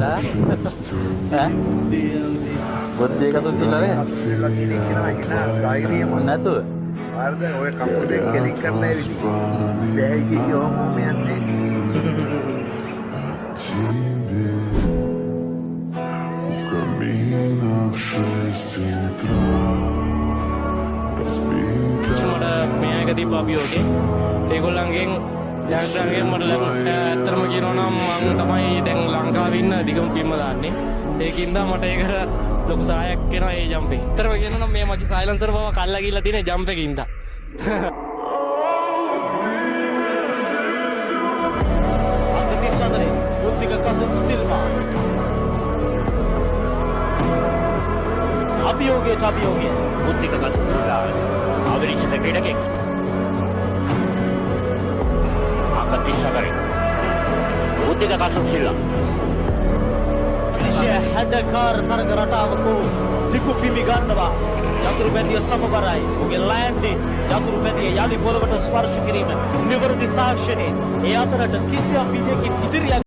ඈ බුද්ධිය කසුන් සිල්ලා නේ නැතුව හරිද ඔය කකුල් දෙක කෙලින් කරලා ඇවිදින්. බෑයි කිය ඔහොම යන්නේ. Тебе у камина в 6 утра разбита මට මේ එක තිබ්බ අභියෝගේ. ඒගොල්ලන්ගෙන් ජයග්‍රහණයෙන් මට ලැබුණ ඇත්තටම කියනවා නම් මං තමයි දැන් ලංකාවේ ඉන්න දිගම පිම්ම දාන්නේ. ඒකින්ද මට ඒකට ලොකු සහායක් වෙනවා ඒ ජම්ප් එක. ඇත්තටම කියනවා නම් මේ මගේ සයිලන්සර් බව කල්ලා ගිහිල්ලා තියෙන ජම්ප් එකකින්ද. අංක 34 බුද්ධික කසුන් සිල්වා. අභියෝගයට අභියෝගය. බුද්ධික කසුන් සිල්වා අවිනිශ්චිත ක්‍රීඩකෙක්. අංක 34 බුද්ධික කසුන් සිල්වා. විශේෂ හැඩකාර තරග රටාවක දිගු පිඹි ගන්නවා. යතුරු පැදිය සමබරයි. ඔහුගේ ලෑන්ඩි යතුරු පැදිය යලි පොළවට ස්පර්ශ කිරීම නිවැරදි තාක්ෂණයේ. ඒ අතරට කිසියම් විදියකින් ඉදිරියක්